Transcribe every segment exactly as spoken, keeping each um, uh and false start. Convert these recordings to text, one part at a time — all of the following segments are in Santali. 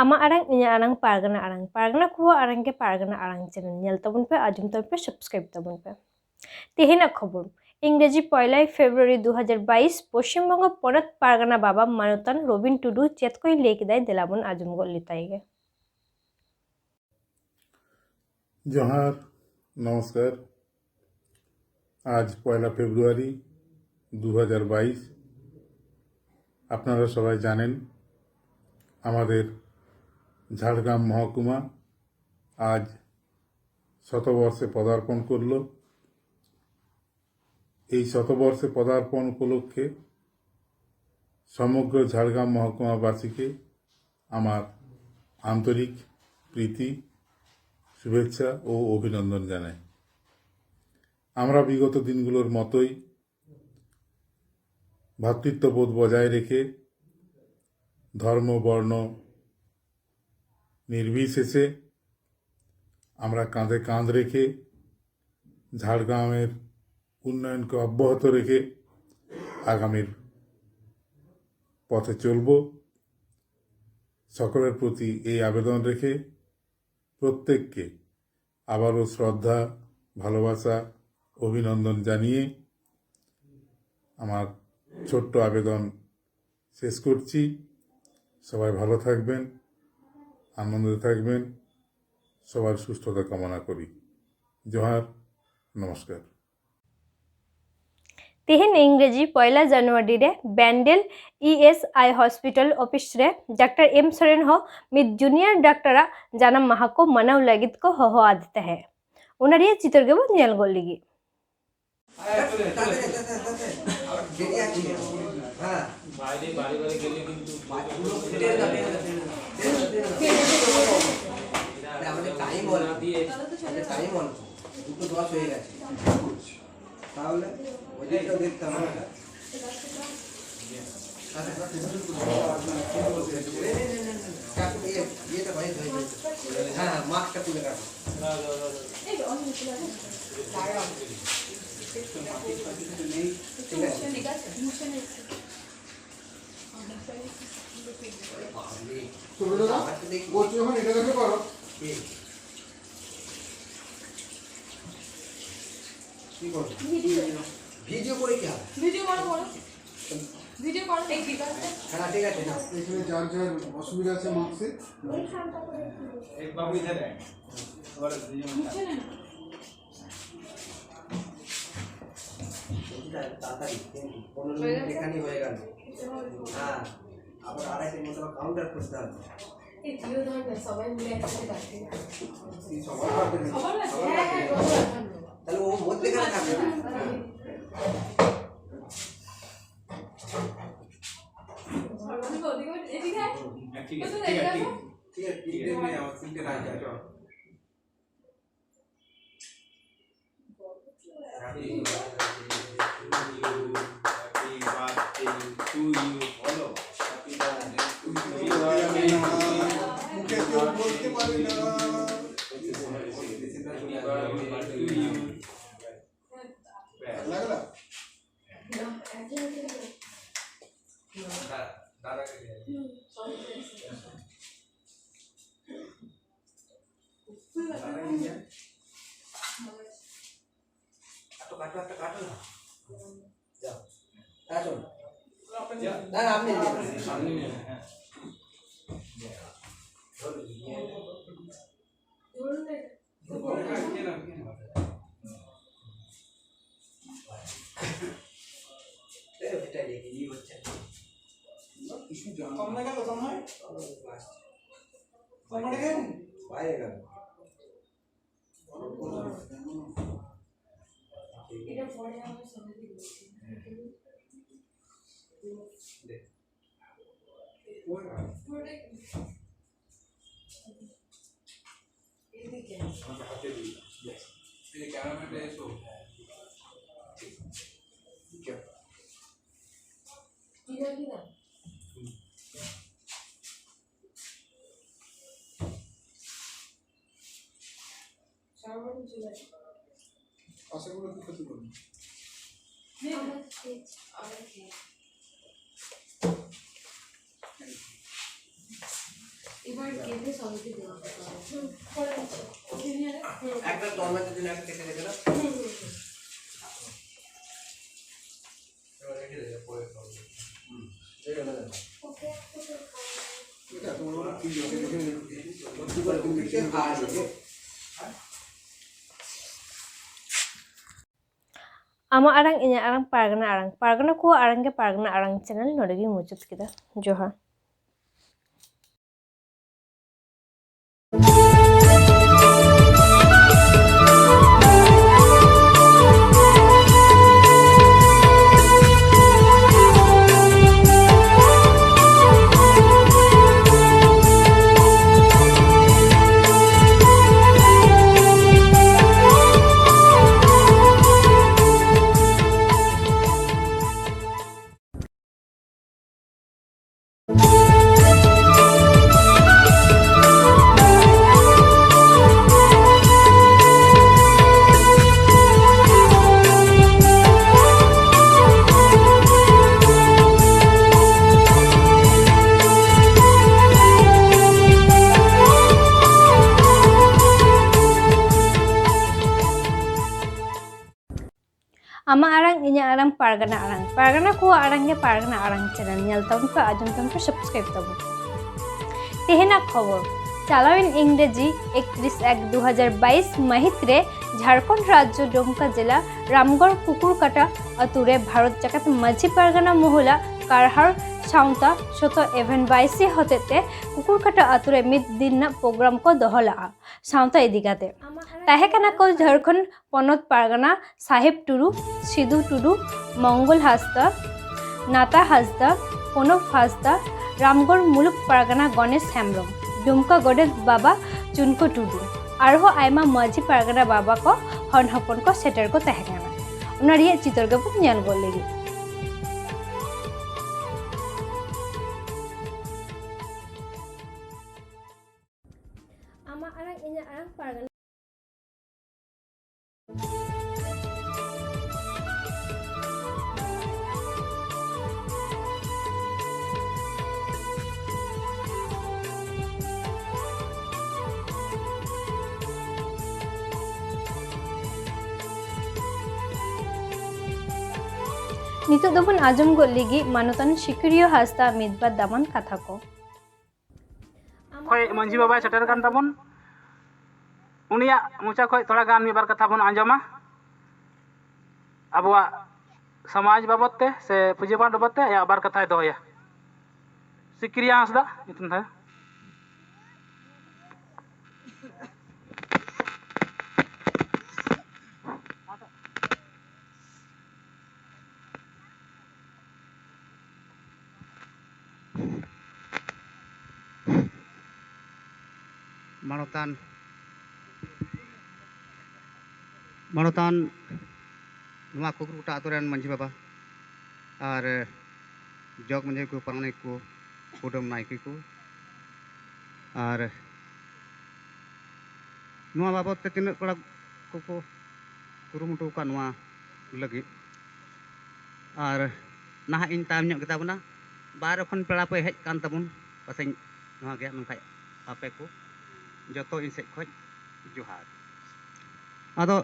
ᱟᱢᱟᱜ ᱟᱲᱟᱝ, ᱤᱧᱟᱹᱜ ᱟᱲᱟᱝ, ᱯᱟᱨᱜᱟᱱᱟ ᱟᱲᱟᱝ, ᱯᱟᱨᱜᱟᱱᱟ ᱠᱚᱣᱟᱜ ᱟᱲᱟᱝ ᱜᱮ ᱯᱟᱨᱜᱟᱱᱟ ᱟᱲᱟᱝ ᱪᱮᱱᱮᱞ ᱧᱮᱞ ᱛᱟᱵᱚᱱ ᱯᱮ, ᱟᱸᱡᱚᱢ ᱛᱟᱵᱚᱱ ᱯᱮ, ᱥᱟᱵᱥᱠᱨᱟᱭᱤᱵ ᱛᱟᱵᱚᱱ ᱯᱮ᱾ ᱛᱮᱦᱮᱧᱟᱜ ᱠᱷᱚᱵᱚᱨ᱾ ᱤᱝᱨᱮᱡᱤ ᱯᱚᱭᱞᱟᱭ ᱯᱷᱮᱵᱽᱨᱩᱣᱟᱨᱤ ᱫᱩ ᱦᱟᱡᱟᱨ ᱵᱟᱭᱤᱥ, ᱯᱚᱥᱪᱤᱢ ᱵᱚᱝᱜᱚ ᱯᱚᱱᱚᱛ ᱯᱟᱨᱜᱟᱱᱟ ᱵᱟᱵᱟ ᱢᱟᱱᱚᱛᱟᱱ ᱨᱚᱵᱤᱱ ᱴᱩᱰᱩ ᱪᱮᱫ ᱠᱚᱭ ᱞᱟᱹᱭ ᱠᱮᱫᱟᱭ, ᱫᱮᱞᱟ ᱵᱚᱱ ᱟᱸᱡᱚᱢ ᱜᱚᱫ ᱞᱮᱛᱟᱭ ᱜᱮ᱾ ᱡᱚᱦᱟᱨ, নমস্কার। আজ পয়লা ফেব্রুয়ারি দু হাজার বাইশ। আপনারা সবাই জানেন, আমাদের ঝাড়গ্রাম মহকুমা আজ শতবর্ষে পদার্পণ করল। এই শতবর্ষে পদার্পণ উপলক্ষে সমগ্র ঝাড়গ্রাম মহকুমাবাসীকে আমার আন্তরিক প্রীতি, শুভেচ্ছা ও অভিনন্দন জানাই। আমরা বিগত দিনগুলোর মতোই ভ্রাতৃত্ববোধ বজায় রেখে, ধর্ম বর্ণ নির্বিশেষে আমরা কাঁধে কাঁধ রেখে ঝাড়গ্রামের উন্নয়নকে অব্যাহত রেখে আগামীর পথে চলব। সকলের প্রতি এই আবেদন রেখে প্রত্যেককে আবারও শ্রদ্ধা, ভালোবাসা, অভিনন্দন জানিয়ে আমার ছোট্ট আবেদন শেষ করছি। সবাই ভালো থাকবেন, আনন্দে থাকবেন, সবার সুস্থতা কামনা করি। জোহার, নমস্কার। ᱛᱮᱦᱮᱧ ᱤᱝᱨᱮᱡᱤ ᱯᱚᱭᱞᱟ ᱡᱟᱱᱩᱣᱟᱨᱤ ᱨᱮ Bandel E S I hospital office ᱨᱮ ᱰᱟᱠᱛᱟᱨ ᱮᱢ ᱥᱚᱨᱮᱱ ᱦᱚᱸ ᱢᱤᱫ ᱡᱩᱱᱤᱭᱟᱨ ᱰᱟᱠᱛᱟᱨᱟᱜ ᱡᱟᱱᱟᱢ ᱢᱟᱦᱟ ᱠᱚ ᱢᱟᱱᱟᱣ ᱞᱟᱹᱜᱤᱫ ᱠᱚ ᱦᱚᱦᱚ ᱟᱫᱮ ᱛᱟᱦᱮᱸᱫ᱾ ᱚᱱᱟ ᱨᱮᱭᱟᱜ ᱪᱤᱛᱟᱹᱨ ᱜᱮᱵᱚᱱ ᱧᱮᱞ ᱜᱚᱫ ᱞᱮᱜᱮ᱾ Time on. আচ্ছা, টাইম অন। দুটো দশ হয়ে গেছে। তাহলে ওই দিকটা দেখতে হবে। হ্যাঁ, হ্যাঁ, মাস্কটা তুলে রাখো। ঠিক আছে। সুব্রত দা, বলছি যখন এটা দেখে করো। কি করবো? ভিডিও। ভিডিও করে কি হবে? ভিডিও করো, করো। ভিডিও করো, এই ঠিক আছে। হ্যাঁ, ঠিক আছে, না। এখানে যার যার অসুবিধা আছে মার্কশিট। এই বাবু এখানে। আবার দুজন। বুঝছে না? তাড়াতাড়ি, কিন্তু পনেরো মিনিট এখানেই হয়ে গেল। হ্যাঁ, আবার আড়াইটের মধ্যে আবার কাউন্টার করতে হবে। এই জিও ধর না, সবাই মিলে একসাথে কাটতে। এই সবার কাটবে না। সবার কাছে? সবার হ্যাঁ, কাটবে হ্যাঁ, না। সবার কাছে। তাহলে ও মধ্যেখানে থাকবে না। এদিকে আয়। হ্যাঁ, ঠিক আছে, ঠিক আছে, ঠিক আছে। ঠিক আছে, ঠিক আছে, আমার তিনটে রাখবে, চল। Happy birthday to you, happy birthday to you, বলো। Happy birthday to you, happy birthday to you, মুখে কেউ বলতে পারে না। Happy birthday to you। ভালো লাগলো? দাদা, দাদাকে দিয়ে। কাটো, কাটো, একটা কাটো না। যাও। কাটো। না, না, আপনি নিন। আপনি নিন, হ্যাঁ। এই, ওটা নিয়ে কি হচ্ছে? কিছু জানো না। সামনে গেল, সামনে। সামনে গেল। বাইরে গেল। এটা পরে আমরা সামনে দিয়ে বলছি। দেখ। ওই না। পুরোটাই। এই আমাকে হাতে দিই। Yes। এই যে ক্যামেরাম্যানটা এসো। ঠিক আছে। আশা করি কিছু ক্ষতি করবে। এবার কেটে সবাইকে দেওয়া হবে। একটা তলাতে দিলে একটা কেটে রেখে দাও। এবার রেখে দে, পরে খাবো। হুম, এই হলো দেখো। এটা তোমার কি আছে? দেখে নিন। আর এই যে ᱟᱢᱟᱜ ᱟᱲᱟᱝ, ᱤᱧᱟᱹᱜ ᱟᱲᱟᱝ, ᱯᱟᱨᱜᱟᱱᱟ ᱟᱲᱟᱝ᱾ ᱯᱟᱨᱜᱟᱱᱟ ᱠᱚᱣᱟᱜ ᱟᱲᱟᱝ ᱜᱮ ᱯᱟᱨᱜᱟᱱᱟ ᱟᱲᱟᱝ ᱪᱮᱱᱮᱞ ᱱᱚᱰᱮ ᱜᱤᱧ ᱢᱩᱪᱟᱹᱫ ᱠᱮᱫᱟ᱾ ᱡᱚᱦᱟᱨ᱾ ᱟᱢᱟᱜ ᱟᱲᱟᱝ, ᱤᱧᱟᱹᱜ ᱟᱲᱟᱝ, ᱯᱟᱨᱜᱟᱱᱟ ᱟᱲᱟᱝ᱾ ᱯᱟᱨᱜᱟᱱᱟ ᱠᱚᱣᱟᱜ ᱟᱲᱟᱝ ᱜᱮ ᱯᱟᱨᱜᱟᱱᱟ ᱟᱲᱟᱝ ᱪᱮᱱᱮᱞ᱾ ᱧᱮᱞ ᱛᱟᱵᱚᱱ ᱯᱮ, ᱟᱸᱡᱚᱢ ᱛᱟᱵᱚᱱ ᱯᱮ, ᱥᱟᱵᱥᱠᱨᱟᱭᱤᱵ ᱛᱟᱵᱚᱱ ᱯᱮ᱾ ᱛᱮᱦᱮᱧᱟᱜ ᱠᱷᱚᱵᱚᱨ᱾ ᱪᱟᱞᱟᱣᱮᱱ ᱤᱝᱨᱮᱡᱤ ᱮᱠᱛᱨᱤᱥ ᱮᱠ ᱫᱩ ᱦᱟᱡᱟᱨ ᱵᱟᱭᱤᱥ ᱢᱟᱹᱦᱤᱛ ᱨᱮ ᱡᱷᱟᱲᱠᱷᱚᱸᱰ ᱨᱟᱡᱽᱡᱚ ᱰᱩᱢᱠᱟ ᱡᱮᱞᱟ ᱨᱟᱢᱜᱚᱲ ᱠᱩᱠᱩᱨᱠᱟᱴᱟ ᱟᱛᱳ ᱨᱮ ᱵᱷᱟᱨᱚᱛ ᱡᱟᱠᱟᱛ ᱢᱟᱹᱡᱷᱤ ᱯᱟᱨᱜᱟᱱᱟ ᱢᱚᱦᱚᱞᱟᱜ ᱠᱟᱨᱦᱟᱲ ᱥᱟᱶᱛᱟ ᱥᱚᱛᱚ ᱮᱵᱷᱮᱱ ᱵᱟᱭᱤᱥᱤ ᱦᱚᱛᱮᱛᱮ ᱠᱩᱠᱩᱨᱠᱟᱴᱟ ᱟᱛᱳ ᱨᱮ ᱢᱤᱫ ᱫᱤᱱ ᱨᱮᱱᱟᱜ ᱯᱨᱳᱜᱨᱟᱢ ᱠᱚ ᱫᱚᱦᱚ ᱞᱟᱜᱼᱟ᱾ ᱥᱟᱶᱛᱟ ᱤᱫᱤ ᱠᱟᱛᱮ ᱛᱟᱦᱮᱸ ᱠᱟᱱᱟ ᱠᱚ ᱡᱷᱟᱲᱠᱷᱚᱸᱰ ᱯᱚᱱᱚᱛ ᱯᱟᱨᱜᱟᱱᱟ ᱥᱟᱦᱮᱵᱽ ᱴᱩᱰᱩ, ᱥᱤᱫᱩ ᱴᱩᱰᱩ, ᱢᱚᱝᱜᱚᱞ ᱦᱟᱸᱥᱫᱟ, ᱱᱟᱛᱟ ᱦᱟᱸᱥᱫᱟ, ᱯᱚᱱᱚᱵ ᱦᱟᱸᱥᱫᱟ, ᱨᱟᱢᱜᱚᱲ ᱢᱩᱞᱩᱠ ᱯᱟᱨᱜᱟᱱᱟ ᱜᱚᱱᱮᱥ ᱦᱮᱢᱵᱽᱨᱚᱢ, ᱰᱩᱢᱠᱟ ᱜᱚᱰᱮᱛ ᱵᱟᱵᱟ ᱪᱩᱱᱠᱩ ᱴᱩᱰᱩ, ᱟᱨᱦᱚᱸ ᱟᱭᱢᱟ ᱢᱟᱹᱡᱷᱤ ᱯᱟᱨᱜᱟᱱᱟ ᱵᱟᱵᱟ ᱠᱚ ᱦᱚᱱ ᱦᱚᱯᱚᱱ ᱠᱚ ᱥᱮᱴᱮᱨ ᱠᱚ ᱛᱟᱦᱮᱸ ᱠᱟᱱᱟ᱾ ᱚᱱᱟ ᱨᱮᱭᱟᱜ ᱪᱤᱛᱟᱹᱨ ᱜᱮᱵᱚᱱ ᱧᱮᱞ ᱜᱚᱫ ᱞᱮᱜᱮ᱾ ᱟᱢᱟᱜ ᱟᱲᱟᱝ, ᱤᱧᱟᱹᱜ ᱟᱲᱟᱝ, ᱯᱟᱨᱜᱟᱱᱟ᱾ ᱱᱤᱛᱚᱜ ᱫᱚᱵᱚᱱ ᱟᱸᱡᱚᱢ ᱜᱚᱫ ᱞᱮᱜᱮ ᱢᱟᱱᱚᱛᱟᱱ ᱥᱤᱠᱟᱹᱨᱤᱭᱟᱹ ᱦᱟᱸᱥᱫᱟ ᱢᱤᱫ ᱵᱟᱨ ᱫᱟᱢᱟᱱ ᱠᱟᱛᱷᱟ ᱠᱚ᱾ ᱠᱷᱚᱱ ᱢᱟᱹᱡᱷᱤ ᱵᱟᱵᱟᱭ ᱥᱮᱴᱮᱨ ᱠᱟᱱ ᱛᱟᱵᱚᱱ, ᱩᱱᱤᱭᱟᱜ ᱢᱚᱪᱟ ᱠᱷᱚᱱ ᱛᱷᱚᱲᱟ ᱜᱟᱱ ᱢᱤᱫ ᱵᱟᱨ ᱠᱟᱛᱷᱟ ᱵᱚᱱ ᱟᱸᱡᱚᱢᱟ᱾ ᱟᱵᱚᱣᱟᱜ ᱥᱚᱢᱟᱡᱽ ᱵᱟᱵᱚᱫ ᱛᱮ ᱥᱮ ᱯᱩᱡᱟᱹ ᱯᱟᱴ ᱵᱟᱵᱚᱫ ᱛᱮ ᱟᱭᱟᱜ ᱵᱟᱨ ᱠᱟᱛᱷᱟᱭ ᱫᱚᱦᱚᱭᱟ᱾ ᱥᱤᱠᱨᱤᱭᱟ ᱦᱟᱸᱥᱫᱟ ᱧᱩᱛᱩᱢ ᱛᱟᱭ᱾ ᱢᱟᱱᱚᱛᱟᱱ, ᱢᱟᱱᱚᱛᱟᱱ ᱱᱚᱣᱟ ᱠᱩᱠᱨᱩᱠᱩᱴᱟ ᱟᱛᱳ ᱨᱮᱱ ᱢᱟᱹᱡᱷᱤ ᱵᱟᱵᱟ ᱟᱨ ᱡᱚᱜᱽ ᱢᱟᱹᱡᱷᱤ ᱠᱚ, ᱯᱟᱨᱟᱱᱤᱠ ᱠᱚ, ᱠᱩᱰᱟᱹᱢ ᱱᱟᱭᱠᱮ ᱠᱚ, ᱟᱨ ᱱᱚᱣᱟ ᱵᱟᱵᱚᱫ ᱛᱮ ᱛᱤᱱᱟᱹᱜ ᱠᱚᱲᱟ ᱠᱚᱠᱚ ᱠᱩᱨᱩᱢᱩᱴᱩ ᱟᱠᱟᱫ ᱱᱚᱣᱟ ᱞᱟᱹᱜᱤᱫ, ᱟᱨ ᱱᱟᱦᱟᱜ ᱤᱧ ᱛᱟᱭᱚᱢ ᱧᱚᱜ ᱜᱮᱛᱟ ᱵᱚᱱᱟ, ᱵᱟᱦᱨᱮ ᱠᱷᱚᱱ ᱯᱮᱲᱟ ᱯᱮ ᱦᱮᱡ ᱠᱟᱱ ᱛᱟᱵᱚᱱ ᱯᱟᱥᱮᱡ ᱱᱚᱣᱟ ᱜᱮ, ᱢᱮᱱᱠᱷᱟᱡ ᱟᱯᱮ ᱠᱚ ᱡᱚᱛᱚ ᱤᱧ ᱥᱮᱫ ᱠᱷᱚᱱ ᱡᱚᱦᱟᱨ᱾ ᱟᱫᱚ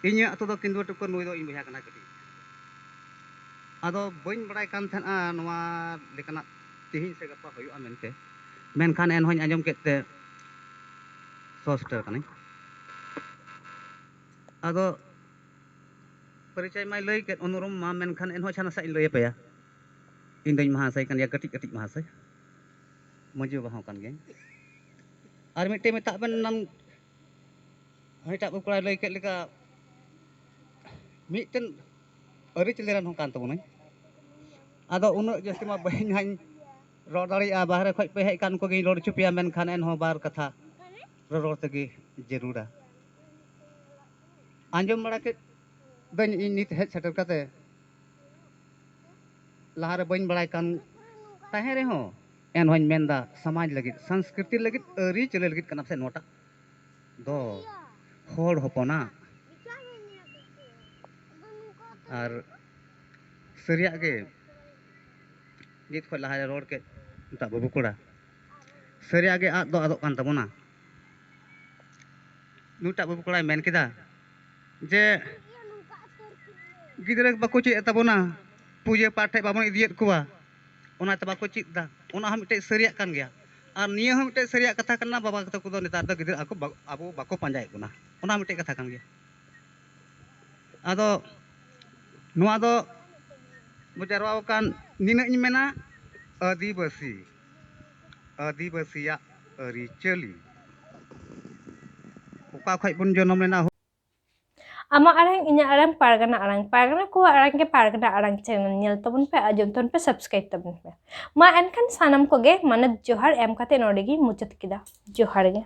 ᱤᱧᱟᱹᱜ ᱟᱹᱛᱩ ᱫᱚ ᱠᱤᱱᱫᱩᱣᱟᱹ ᱴᱩᱠᱟᱹ, ᱱᱩᱭ ᱫᱚ ᱤᱧ ᱵᱚᱭᱦᱟ ᱠᱟᱱᱟᱭ ᱠᱟᱹᱴᱤᱡ᱾ ᱟᱫᱚ ᱵᱟᱹᱧ ᱵᱟᱲᱟᱭ ᱠᱟᱱ ᱛᱟᱦᱮᱱᱟ ᱱᱚᱣᱟ ᱞᱮᱠᱟᱱᱟᱜ ᱛᱮᱦᱮᱧ ᱥᱮ ᱜᱟᱯᱟ ᱦᱩᱭᱩᱜᱼᱟ ᱢᱮᱱᱛᱮ, ᱢᱮᱱᱠᱷᱟᱱ ᱮᱱᱦᱚᱸᱧ ᱟᱸᱡᱚᱢ ᱠᱮᱫ ᱛᱮ ᱥᱚ ᱥᱮᱴᱮᱨ ᱠᱟᱹᱱᱟᱹᱧ᱾ ᱟᱫᱚ ᱯᱚᱨᱤᱪᱚᱭ ᱢᱟᱭ ᱞᱟᱹᱭ ᱠᱮᱫ ᱩᱱᱩᱨᱩᱢ ᱢᱟ, ᱢᱮᱱᱠᱷᱟᱱ ᱮᱱᱦᱚᱸ ᱟᱪᱪᱷᱟ ᱱᱟᱥᱮ ᱤᱧ ᱞᱟᱹᱭ ᱟᱯᱮᱭᱟ᱾ ᱤᱧ ᱫᱚᱧ ᱢᱟᱦᱟᱥᱚᱭ ᱠᱟᱱ ᱜᱮᱭᱟ, ᱠᱟᱹᱴᱤᱡ ᱠᱟᱹᱴᱤᱡ ᱢᱟᱦᱟᱥᱚᱭ, ᱢᱟᱹᱡᱷᱤ ᱵᱟᱵᱟ ᱦᱚᱸ ᱠᱟᱱ ᱜᱤᱭᱟᱹᱧ᱾ ᱟᱨ ᱢᱤᱫᱴᱮᱡ ᱢᱮᱛᱟᱜ ᱵᱮᱱ ᱮᱱᱟᱝ ᱦᱟᱹᱱᱤᱴᱟᱜ ᱠᱚᱲᱟᱭ ᱞᱟᱹᱭ ᱠᱮᱫ ᱞᱮᱠᱟ, ᱢᱤᱫᱴᱮᱱ ᱟᱹᱨᱤᱪᱟᱹᱞᱤ ᱨᱮᱱ ᱦᱚᱸ ᱠᱟᱱ ᱛᱟᱵᱚᱱᱟᱹᱧ᱾ ᱟᱫᱚ ᱩᱱᱟᱹᱜ ᱡᱟᱹᱥᱛᱤ ᱢᱟ ᱵᱟᱹᱧ ᱦᱟᱸᱜ ᱨᱚᱲ ᱫᱟᱲᱮᱭᱟᱜᱼᱟ, ᱵᱟᱦᱨᱮ ᱠᱷᱚᱱ ᱯᱮ ᱦᱮᱡ ᱟᱠᱟᱱ ᱩᱱᱠᱩ ᱜᱤᱧ ᱨᱚᱲ ᱦᱚᱪᱚ ᱯᱮᱭᱟ, ᱢᱮᱱᱠᱷᱟᱱ ᱮᱱᱦᱚᱸ ᱵᱟᱨ ᱠᱟᱛᱷᱟ ᱨᱚᱨᱚᱲ ᱛᱮᱜᱮ ᱡᱟᱹᱨᱩᱲᱟ᱾ ᱟᱸᱡᱚᱢ ᱵᱟᱲᱟ ᱠᱮᱫ ᱫᱟᱹᱧ ᱤᱧ ᱱᱤᱛ ᱦᱮᱡ ᱥᱮᱴᱮᱨ ᱠᱟᱛᱮ, ᱞᱟᱦᱟᱨᱮ ᱵᱟᱹᱧ ᱵᱟᱲᱟᱭ ᱠᱟᱱ ᱛᱟᱦᱮᱸ ᱨᱮᱦᱚᱸ, ᱮᱱᱦᱚᱸᱧ ᱢᱮᱱᱫᱟ, ᱥᱚᱢᱟᱡᱽ ᱞᱟᱹᱜᱤᱫ, ᱥᱚᱝᱥᱠᱨᱤᱛᱤ ᱞᱟᱹᱜᱤᱫ, ᱟᱹᱨᱤᱪᱟᱹᱞᱤ ᱞᱟᱹᱜᱤᱫ ᱠᱟᱱᱟ ᱥᱮ ᱱᱚᱣᱟᱴᱟᱜ ᱫᱚ ᱦᱚᱲ ᱦᱚᱯᱚᱱᱟᱜ᱾ ᱟᱨ ᱥᱟᱹᱨᱤᱭᱟᱜ ᱜᱮ, ᱱᱤᱛ ᱠᱷᱚᱱ ᱞᱟᱦᱟᱨᱮ ᱨᱚᱲ ᱠᱮᱫ ᱱᱩᱭᱴᱟᱜ ᱵᱟᱹᱵᱩ ᱠᱚᱲᱟ, ᱥᱟᱹᱨᱤᱭᱟᱜ ᱜᱮ ᱟᱫ ᱫᱚ ᱟᱫᱚᱜ ᱠᱟᱱ ᱛᱟᱵᱚᱱᱟ᱾ ᱱᱩᱭᱴᱟᱜ ᱵᱟᱹᱵᱩ ᱠᱚᱲᱟᱭ ᱢᱮᱱ ᱠᱮᱫᱟ ᱡᱮ ᱜᱤᱫᱽᱨᱟᱹ ᱵᱟᱠᱚ ᱪᱮᱫ ᱮᱫ ᱛᱟᱵᱚᱱᱟ, ᱯᱩᱡᱟᱹ ᱯᱟᱴ ᱴᱷᱮᱡ ᱵᱟᱵᱚᱱ ᱤᱫᱤᱭᱮᱫ ᱠᱚᱣᱟ, ᱚᱱᱟᱛᱮ ᱵᱟᱠᱚ ᱪᱮᱫ ᱮᱫᱟ᱾ ᱚᱱᱟ ᱦᱚᱸ ᱢᱤᱫᱴᱮᱡ ᱥᱟᱹᱨᱤᱭᱟᱜ ᱠᱟᱱ ᱜᱮᱭᱟ᱾ ᱟᱨ ᱱᱤᱭᱟᱹ ᱦᱚᱸ ᱢᱤᱫᱴᱮᱡ ᱥᱟᱹᱨᱤᱭᱟᱜ ᱠᱟᱛᱷᱟ ᱠᱟᱱᱟ, ᱵᱟᱵᱟ ᱛᱟᱠᱚ ᱫᱚ ᱱᱮᱛᱟᱨ ᱫᱚ ᱜᱤᱫᱽᱨᱟᱹ ᱟᱠᱚ ᱵᱟ-, ᱟᱵᱚ ᱵᱟᱠᱚ ᱯᱟᱸᱡᱟᱭᱮᱫ ᱵᱚᱱᱟ, ᱚᱱᱟ ᱢᱤᱫᱴᱮᱡ ᱠᱟᱛᱷᱟ ᱠᱟᱱ ᱜᱮᱭᱟ᱾ ᱟᱫᱚ ᱱᱚᱣᱟ ᱫᱚ ᱵᱚ ᱡᱟᱨᱣᱟ ᱟᱠᱟᱱ, ᱱᱤᱱᱟᱹᱜ ᱤᱧ ᱢᱮᱱᱟ, ᱟᱹᱫᱤᱵᱟᱹᱥᱤ, ᱟᱹᱫᱤᱵᱟᱹᱥᱤᱭᱟᱜ ᱟᱹᱨᱤᱪᱟᱹᱞᱤ ᱚᱠᱟ ᱠᱷᱚᱡ ᱵᱚᱱ ᱡᱚᱱᱚᱢ ᱞᱮᱱᱟ, ᱟᱢᱟᱜ ᱟᱲᱟᱝ, ᱤᱧᱟᱹᱜ ᱟᱲᱟᱝ, ᱯᱟᱨᱜᱟᱱᱟ ᱟᱲᱟᱝ᱾ ᱯᱟᱨᱜᱟᱱᱟ ᱠᱚᱣᱟᱜ ᱟᱲᱟᱝ ᱜᱮ ᱯᱟᱨᱜᱟᱱᱟ ᱟᱲᱟᱝ ᱪᱮᱱᱮᱞ ᱧᱮᱞ ᱛᱟᱵᱚᱱ ᱯᱮ, ᱟᱸᱡᱚᱢ ᱛᱟᱵᱚᱱ ᱯᱮ, ᱥᱟᱵᱥᱠᱨᱟᱭᱤᱵ ᱛᱟᱵᱚᱱ ᱯᱮ᱾ ᱢᱟ ᱮᱱᱠᱷᱟᱱ ᱥᱟᱱᱟᱢ ᱠᱚᱜᱮ ᱢᱟᱱᱚᱛ ᱡᱚᱦᱟᱨ ᱮᱢ ᱠᱟᱛᱮ ᱱᱚᱰᱮ ᱜᱤᱧ ᱢᱩᱪᱟᱹᱫ ᱠᱮᱫᱟ᱾ ᱡᱚᱦᱟᱨ ᱜᱮ᱾